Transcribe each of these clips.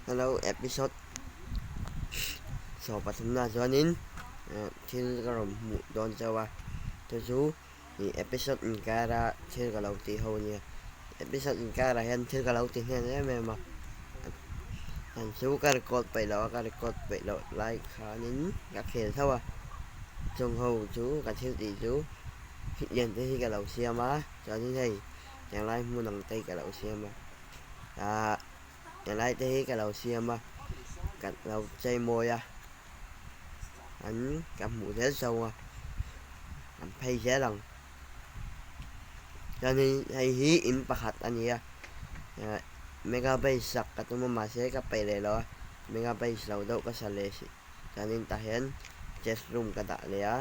Hello episode 13 na chuanin thil ka rawn hmuh dawn chauh a chu chu ih episode inkara thil ka lo tih ho ania episode inkarah hian thil ka lo ti hnem em em a an chu ka record peih loh a ka record peih loh lai khanin ka khel tho a chung ho chu ka thil tih chu hit lian te hi ka lo siam a chuanin hei Henglai hmun ang te hi ka lo siam a ahh helai te hi ka lo siam a ka lo chei mawi a an ka hmuh zel chauh a an phei zel ang chuanin hei hi in pakhat a ni a ehh mega base sak ka tum a mahse ka peih leh lo a mega base lo deuh ka sa leh si chuanin tah hian chest room ka dah leh a.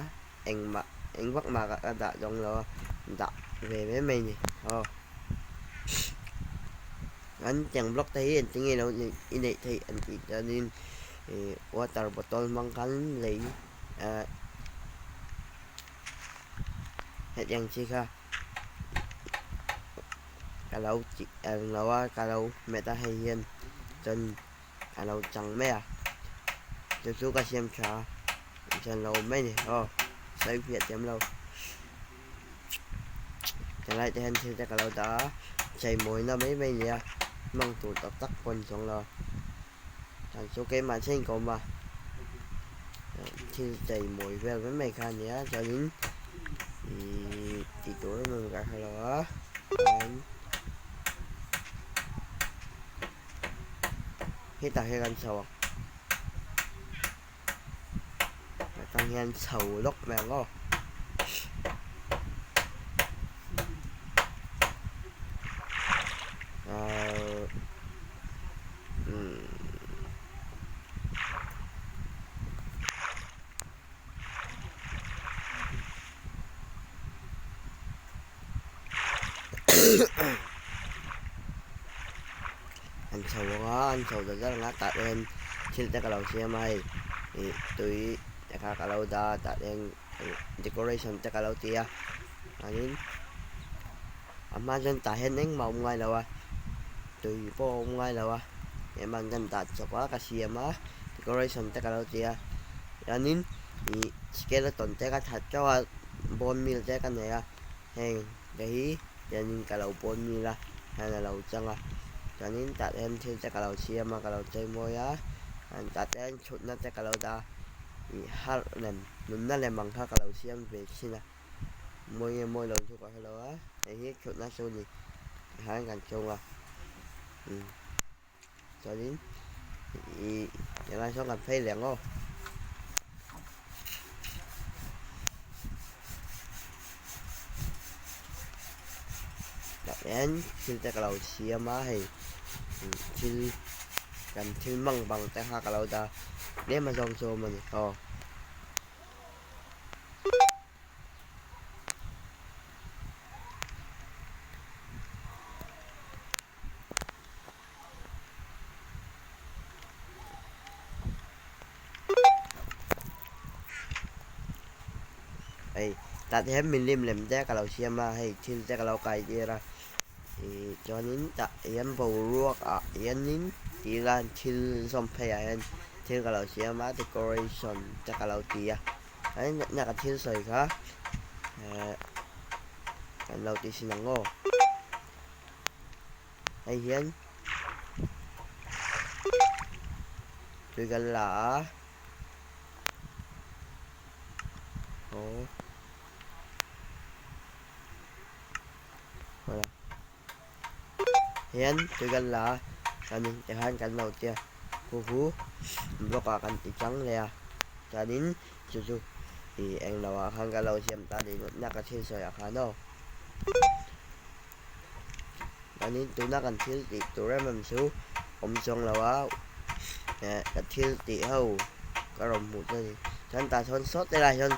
Engmah eng vak mah ka dah zawng lo a, dah ve mai mai ni aw. An tiang block te hi engtin nge lo i neih theih an tih chuanin ih water bottle hmang khan lei ah hetiang chi kha ka lo tih ang lo a ka lo hmet a hei hian chuan a lo chang mai a chu chu ka siam tha a chuan lo awm mai ni aw sawi fiah thiam lo helai te hian thil te ka lo dah a chei mawina mai mai a ni a hmang tur tak tak pawh a ni chuang lo a chuan chu keimah chiahin ka awm a thil chei mawi vel mai mai kha a ni a chuanin ihh tih tur em em ka hre lo a chuan. Hetah hian kan chho ang atang hian chho lawk mai ang aw ahh umm An chho ang a, an chho zat zat ang a tah hian thil te ka lo siam a hei ih tui te kha ka lo dah a tah hian decoration te ka lo ti a chuanin a hma chuan tah hian engmah a awm ngai lo a tui pawh a awm ngai lo a emaw an dah chawp a ka siam a decoration te ka lo ti a chuanin ih skeleton te ka that teuh a bone meal te ka nei a heng te hi tianin ka lo bone meal a hian a lo chang a chuanin tah te hian thil te ka lo siam a ka lo chei mawi a tah te hian chhutna te ka lo dah a ih harh lem nunna lem ang kha ka lo siam ve thin a mawi nge mawi lo chu ka hre lo a hei hi chhutna chu a ni tihian kan chhung a umm. Chuanin ih helai sawn kan phei leh ang aw. Tah hian thil te ka lo siam a hei thil kan thil mang bang te kha ka lo dah a tlem a zawng chu a awm a ni aw. Hei tah te hian milim lem te ka lo siam a hei thil te ka lo kai tir a ih chuanin tah hian boruak ah hianin tih lan thil zawm phei ah hian thil ka lo siam a decoration te ka lo ti a nia ka thil sawi kha eh kan lo ti sin ang aw. Hei hian tui kan la a aw wala hian tui kan la a chuanin tikhan kan lo tia khu khu block ah kan ti chang leh a chuanin chu chu ih englo ah khan kan lo siam ta ni nâk a thil sawi ah khan aw. Chuanin tuna kan thil tih tur em em chu awm chuang lo a eh ka thil tih ho ka rawn hmuh chu a ni chuan tah chuan sawt te lai hian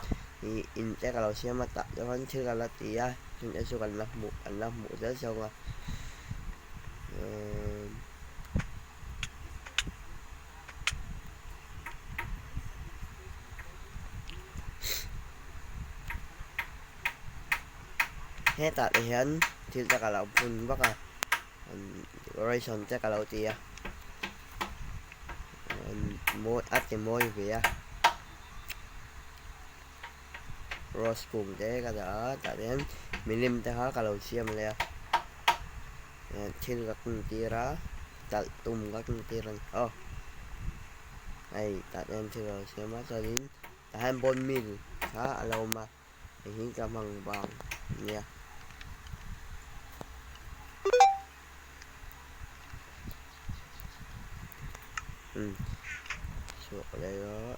ih in te ka lo siam a tah chuan thil ka la ti a chung te chu kan la hmuh kan la hmuh zel zawng a umm. Hetah te hian thil te ka lo phun vak a decoration te ka lo ti a. mawi a ti mawi ve a rose kung te ka dah a tah hian milim te kha ka lo siam leh a thil ka ken tir a talh tum ka ken tir a ni aw hei tah hian thil ka lo siam a chuanin tah hian bone meal kha a lo awm a. Hei hi ka hmang vang nia. Um chhuak leh rawh.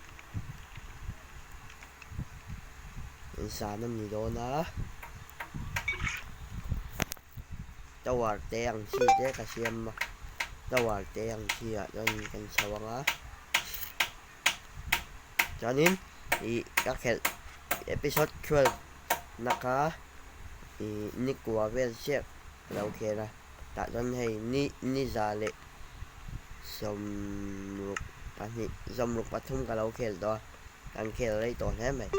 Zan a ni dawn a. Tower te ang chi te ka siam a. Tower te ang chi ah chuan kan chho ang a. Chuanin ih ka khelh episode 12 na kha ih nikua vel chiah ka lo khel a tah chuan hei ni ni za leh sawmruk pahnih sawmruk pathum ka lo khel tawh a kan khel rei tawh hle mai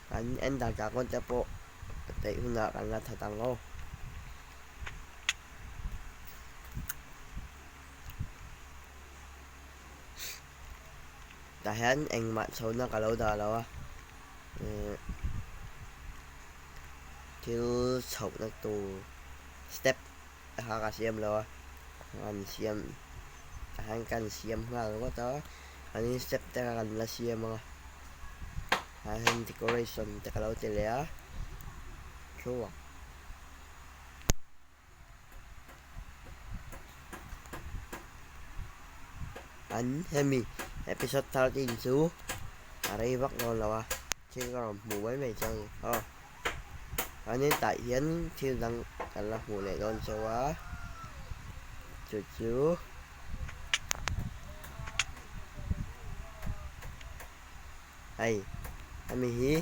kan ender dragon te pawh theih hunah kan la that ang aw. Tah hian engmah chhohna ka lo dah lo a ehh thil chhohna tur step te kha ka siam lo a an siam tah hian kan siam nghal ringawt a chuanin step te kha kan la siam ang a tah hian decoration te ka lo ti leh a thluak. An hemi episode 13 chu a rei vak dawn lo a thil ka rawn hmuh mai mai chuan aw chuanin tah hian thil dang kan la hmuh leh dawn chauh a chu chu hei hemi hi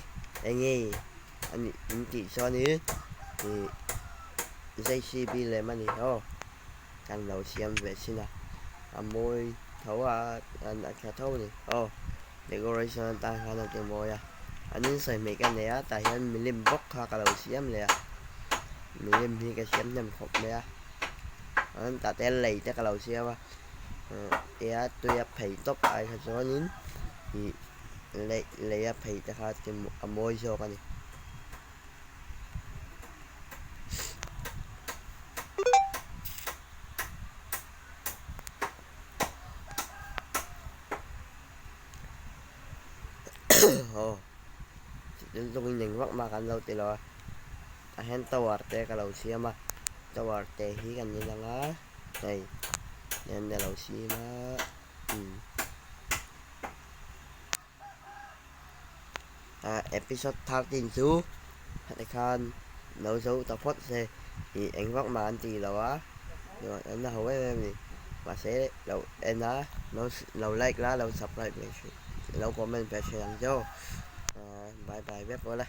eng nge a nih in tih chuanin ih JCB lem a ni aw kan lo siam ve thin a a mawi tho a a tha tho a ni aw decoration atan khan a ti mawi a an insawi hmeh ka nei a tah hian milim bawk kha ka lo siam leh a milim hi ka siam hnem khawp mai a an tah te lei te ka lo siam a tia tui a phei tawp ai kha chuanin ih lei lei a phei te kha a mawi zawk a ni. Aw lungin eng vak mah kan lo ti lo a tah hian tower te ka lo siam a tower te hi kan en ang a hei tihian a lo siam a umm ah episode 13 chu heti khan lo zo ta phawt se ih eng vak mah an ti lo a an la ho em em a ni mahse lo en a lo like la lo subscribe ve thin lo comment ve thin ang che aw bye bye vek ula.